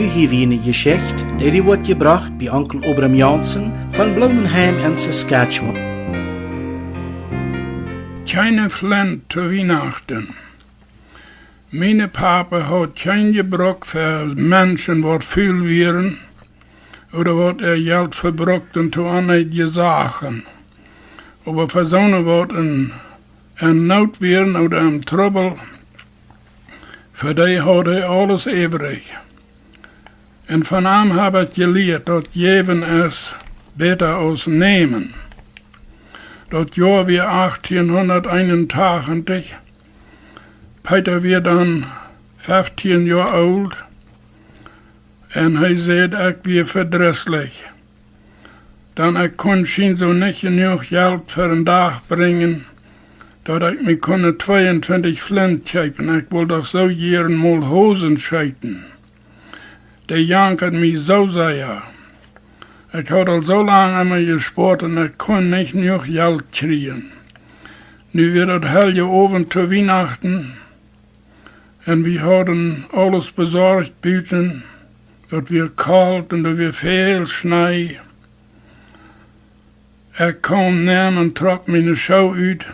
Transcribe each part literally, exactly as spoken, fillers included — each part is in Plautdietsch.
Hia wia eene Jeschicht, dee junt woat jebrocht bie Onkel Obram Janssen von Blumenheim en Saskatchewan. Kjeene Flint to Wienachten. Mien Papa haud kjeen Jebruck fa Menschen, waut ful wieren, ooda waut äa Jelt vebrukten to onneedje Sachen. Oba fa soone, waut en, en Noot wieren ooda en Trubbel, fa dee haud hee aules äwrich. Un von am hab ekj jelieet, daut Jäwen es bäta aus Nämen. Daut Joa wia achttieenhundateenuntachentich. Peeta wia dan feftieen Joa oolt. Un hee säd, ekj wia vedrisslich. Dan ekj kunn schient soo nich jenuach Jelt fa dän Dach brinjen, daut ekj mie kunn tweeuntwintich Flint kjeepen. Ekj wull doch soo jieren mol Hosen scheeten. Dee jankad mie soo sea. Ekj haud aul soo lang emma jespoat un ekj kunn nich jenuach Jelt kjrieen. Nu wia daut Heilje Owent to Wienachten. Un wie hauden aules besorcht buten. Daut wia kolt un doa wia väl Schnee. Ekj kaum nenn un trock miene Schoo ut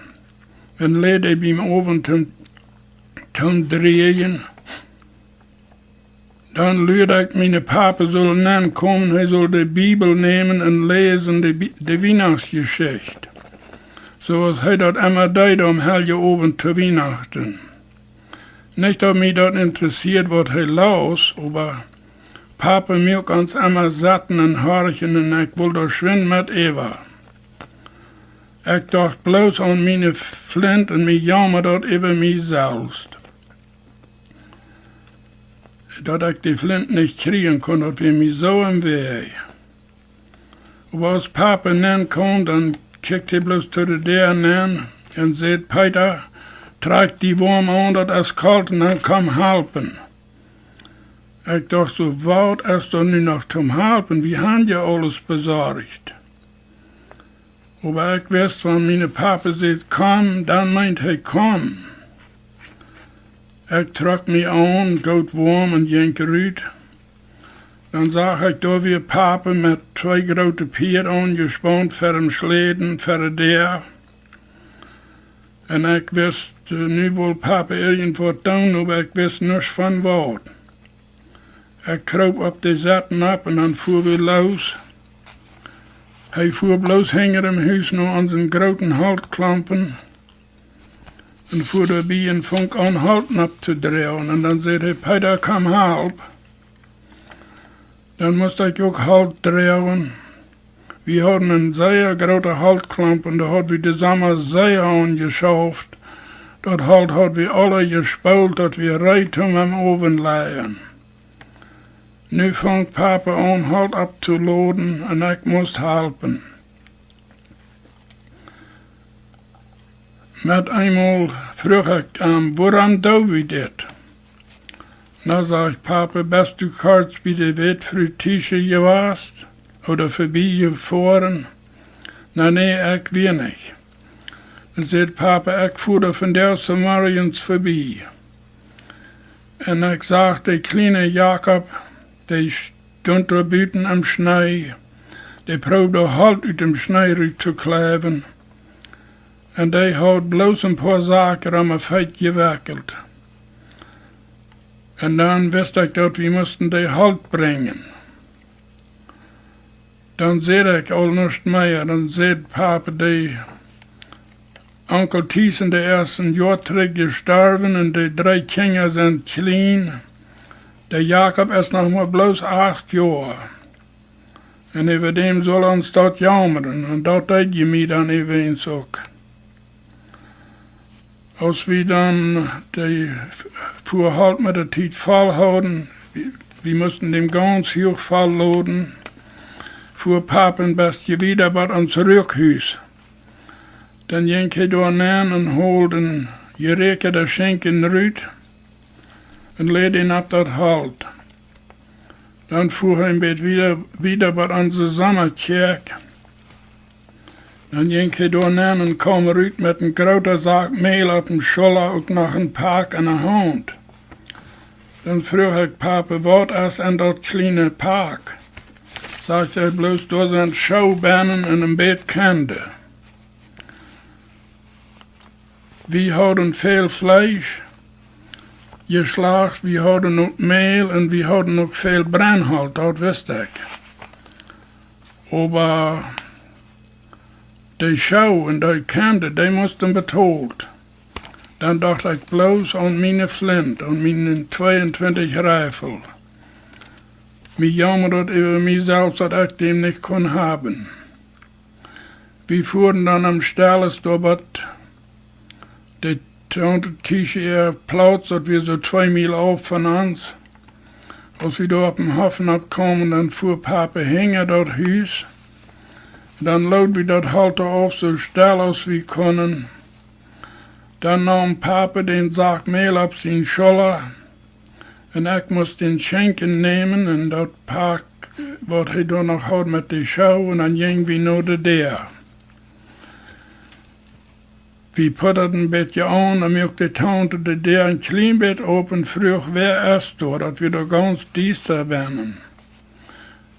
un läd dee biem Owen toom, toom dräjen. Dan luad ekj miene Papa sull nenn komen, hee sull de Bibel nämen un läsen de Bi-, de Wienachtsjeschicht. Soo aus hee daut emma deed aum Heilje Owent to Wienachten. Nich daut mie daut interessieed, waut hee laus, oba Papa muak ons emma sitten un horchen un ekj wull doa schwind met äwa. Ekj docht bloos aun miene Flint un mie jaumad daut äwa mie selfst. Daut ekj de Flint nich kjrieen kunn, daut wia mie soo em Wäaj. Oba aus Papa nenn kaum, dan kjikjt hee bloos to de Däa nenn un säd: "Peeta, trakj die woam aun, daut es kolt, un dan komm halpen." Ekj docht soo: "Waut es doa nu noch toom halpen? Wie han je aules besorcht." Oba ekj wist, wan miene Papa säd: "Komm", dan meent hee: "Komm." Ekj trock mie aun, goot woam, un jinkj rut. Dan sach ekj doa wia Papa met twee groote Pieed aunjespaunt ver däm Schläden, ver de Däa. Un ekj wist, eh, nu wull Papa irjentwaut doonen, oba ekj wist nuscht von waut. Ekj kroop opp de Sitten opp un dan fua wie loos. Hee fua bloos hinja däm Hus no onsen grooten Holtklompen un fua doabie un funk aun Holt nopp to droagen. Un dan säd hee: "Peeta, komm halp." Dan must ekj uk Holt droagen. Wie hauden een sea groota Holtklompen, doa haud wie de Somma sea aun jeschauft. Daut Holt haud wie aula jespoolt, daut wia reed toom em Owen lajen. Nu funk Papa aun Holt opptoloden un ekj must halpen. Met eemol fruach ekj am: "Wuarom doo wie dit?" "Na", sajcht Papa, "best du kort bie de Wätfru Tische jewast ooda verbie jefoaren?" "Na, nä, ekj wia nich." Dan säd Papa: "Ekj fua doa vondoag zemorjes verbie. Un ekj sach de kjliene Jakob, dee stunt doa buten em Schnee, dee proowd doa Holt ut däm Schnee rut to kjleiwen. Un dee haud bloos een poa Saken om äa Feet jewekjelt. Un dan wist ekj, daut wie musten dee Holt brinjen." Dan säd ekj aul nuscht mea. Dan säd Papa: "De Onkel Thiessen, dee es een Joa trigj jestorwen, un de dree Kjinja sent kjlien. De Jakob es noch mau bloos acht Joa. Un äwa däm saul ons daut jaumren, un daut deed je mie dan äwent uk." Aus wie dan de Fuaholt met de Tiet voll hauden, wie, wie musten däm gaunz huach voll loden, fua Papa een bestje wieda bat ons Ruakhus. Dan jinkj hee doa nenn un hold een jeräakjada Schinkjen rut un läd dän opp daut Holt. Dan fua hee een bät wieda, wieda bat onse Sommakjäakj. Dan jinkj hee doa nenn un kaum rut met een grooten Sak Mäl opp de Schulla, uk noch een Pak en de Haunt. Dan fruach ekj Pape: "Waut es en daut kjliene Pak?" Sajcht hee: "Bloos, doa sent Schoo bennen un een bät Kjende." Wie hauden väl Fleesch jeschlacht, wie hauden uk Mäl un wie hauden uk väl Brennholt, daut wist ekj. Oba de Schoo un de Kjende, dee musten betolt. Dan docht ekj bloos aun miene Flint, aun miene tweeuntwintich Rifle. Mie jaumad daut äwa mie selfst, daut ekj dee nich kunn haben. Wie fuaren dan aum Stalles doa bat de Taunte Tische äa Plauz, daut wia soo twee Miel auf von ons. Aus wie doa oppem Hoff aunkamen, dan fua Pape hinja daut Hus. Dan lood wie daut Holt auf, soo stell aus wie kunnen. Dan naum Pape dän Sack Mäl opp siene Schulla un ekj must dän Schinken nämen un daut Pak, waut hee doa noch haud met de Schoo, un dan jinj wie no de Däa. Wie puttaden een bät aun un muak de Taunte de Däa een kjlien bät op un fruach: "Wäa es doa?" Daut wia doa gaunz diesta bennen.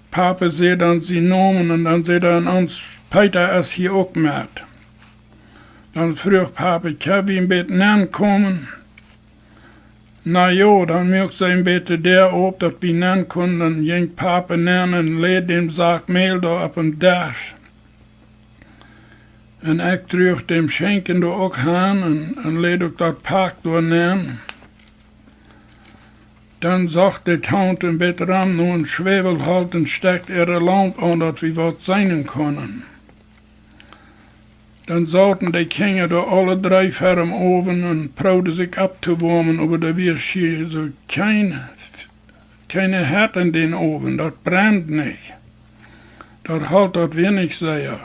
Pape säd dan sienen Nomen un dan säd hee: "Un ons Peeta es hia uk met." Dan fruach Pape: "Kjenn wie een bät nenkomen?" Na jo, dan muak see een bät de Däa op, daut wie nen kunnen. Dan jinkj Pape nen un läd dän Sack Mäl doa opp dän Desch. Un ekj druach dän Schinken doa uk han un, un läd uk daut Pak doa nen. Dan socht de Taunte een bät rom no een Schwäwelholt un stekjt äare Laump aun, daut wie waut seenen kunnen. Dan sauten de Kjinja doa aule dree ver dän Owen un proowden sikj opptowoamen, oba doa wia schia soo kjeen, kjeene Hett en dän Owen, daut brend nich. Daut Holt, daut wia nich sea.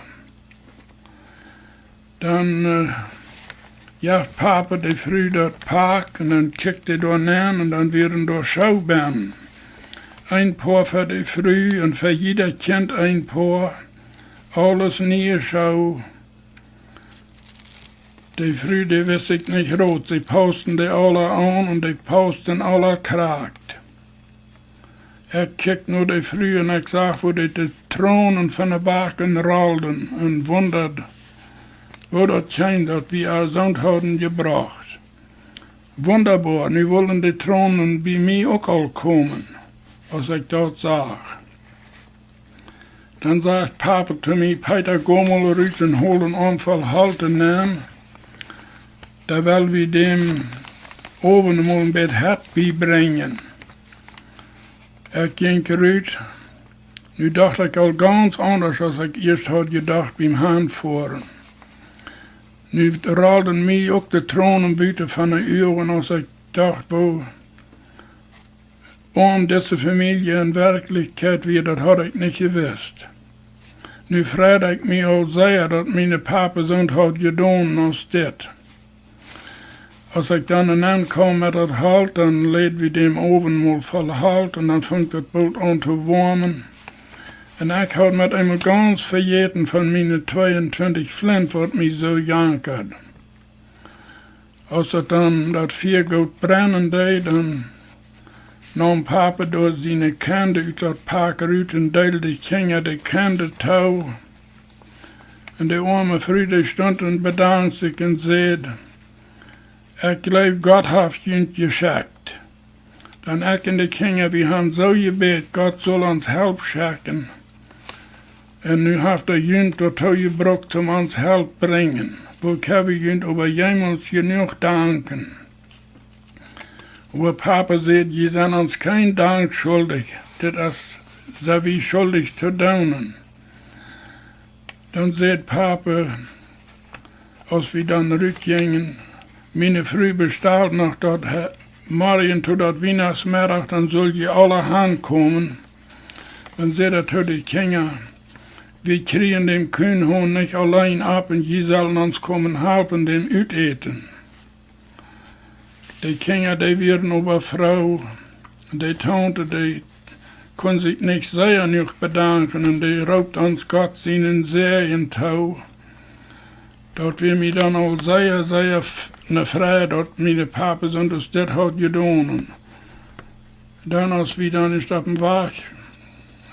Dan, äh, jeef Pape de Fru daut Pak un dan kjikjt hee doa nen un dan wieren doa Schoo bennen. Een Poa fa de Fru un fa jieda Kjint een Poa. Aules niee Schoo. De Fru, dee wist sikj nich rot. See pausten dee aula aun un dee pausten aula krakjt. Ekj kjikjt no de Fru un ekj sach, woo de, de Tronen von de Backen rolden un wundad, woo daut kjeem, daut wie äa soont hauden jebrocht. Wundaboa, nu wullen de Tronen bie mie uk aul komen, aus ekj daut sach. Dan sajcht Pape to mie: "Peeta, go mol rut un hol een Oamfel Holt nenn. Dan well wie däm Owen mol een bät Hett biebrinjen." Ekj jinkj rut. Nu docht ekj aul gaunz aundasch, aus ekj ieescht haud jedocht biem Hanfoaren. Nu rolden mie uk de Tronen buten von de Uagen, aus ekj docht, woo oam dise Famielje en Werkjlichkjeit wia, daut haud ekj nich jewist. Nu freid ekj mie aul sea, daut miene Pape soont haud jedonen aus dit. Aus ekj dan nenn kaum met daut Holt, dan läd wie däm Owen mol voll Holt un dan funk daut boolt aun to woamen. Un ekj haud met eemol gaunz vejäten von miene tweeuntwintich Flint, waut mie soo jankad. Aus daut dan daut Fia goot brennen deed, dan naum Pape doa siene Kjende ut daut Pak rut un deeld de Kjinja de Kjende too. Un de oame Fru, dee stunt un bedankt sikj un säd: "Ekj jleew, Gott haft junt jeschekjt." Dan ekj un de Kjinja, wie han soo jebät: "Gott sull ons Help schekjen. Un nu haft hee junt doatoo jebrukt, om ons Help brinjen. Woo kjenn wie junt oba jemols jenuach danken?" Oba Pape säd: "Jie sent ons kjeen Dank schuldich. Dit es, sent wie schuldich to doonen." Dan säd Pape, aus wie dan rut jinjen: "Miene Fru bestald noch, daut he-, morjen to daut Wienachtsmeddach, dan sull jie aula hankomen." Dan säd hee to de Kjinja: "Wie kjrieen dän Kuhnhon nich auleen opp un jie sellen ons komen halpen däm utäten." De Kjinja, dee wieren oba froo. De Taunte, dee kunn sikj nich sea jenuach bedanken un dee roopt ons Gott sienen Säajen too. Daut wia mie dan aul sea, sea f-, ne Freid, daut miene Pape soont aus dit haud jedonen. Dan, aus wie dan ieescht opp dän Wajch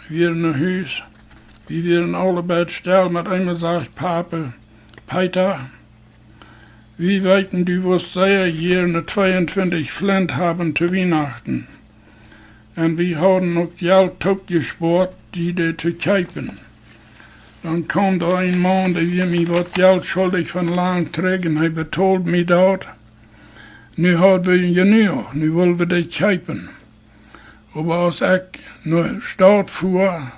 wieren no Hus, wie wieren aule beid stell, met eemol sajcht Papa: "Peeta, wie weeten, du wurscht sea jieren tweeuntwintich Flint haben to Wienachten. Un wie hauden uk Jelt toopjespoat, die dee to kjeepen. Dan kaum doa een Maun, dee wia mie waut Jelt schuldich von lang trigj, un hee betold mie daut. Nu haud wie jenuach, nu wull wie dee kjeepen. Oba aus ekj no Staut fua,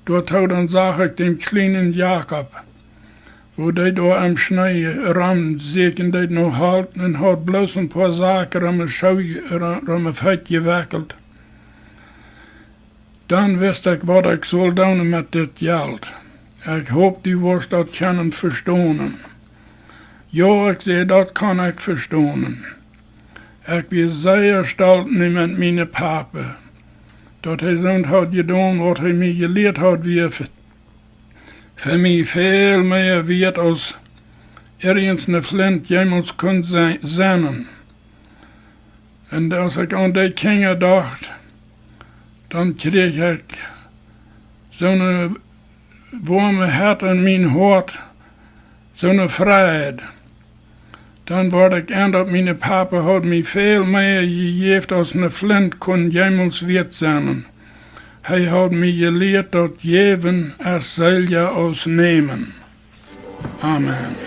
doa too, dan sach ekj dän kjlienen Jakob, woo dee doa em Schnee romsieekjen deed no Holt, un haud bloos een poa Saken om de Schoo, ro-, om de Feet jewekjelt. Dan wist ekj, waut ekj sull doonen met dit Jelt. Ekj hop, du wurscht daut kjennen vestonen." Jo, ekj säd, daut kaun ekj vestonen. Ekj wia sea stolt nu met mienen Papa. Daut hee soont haud jedonen, waut hee mie jelieet haud, wia fa, fa mie väl mea wieet aus irjent een Flint jemols kunn se-, sennen. Un aus ekj aun dee Kjinja docht, dan kjrieech ekj soone woame Hett en mien Hoat, soone Freid. Dan wort ekj en, daut mienen Papa haud mie väl mea jejäft aus een Flint kunn jemols wieet sennen. Hee haud mie jelieet, daut jäwen es seelja aus nämen. Amen.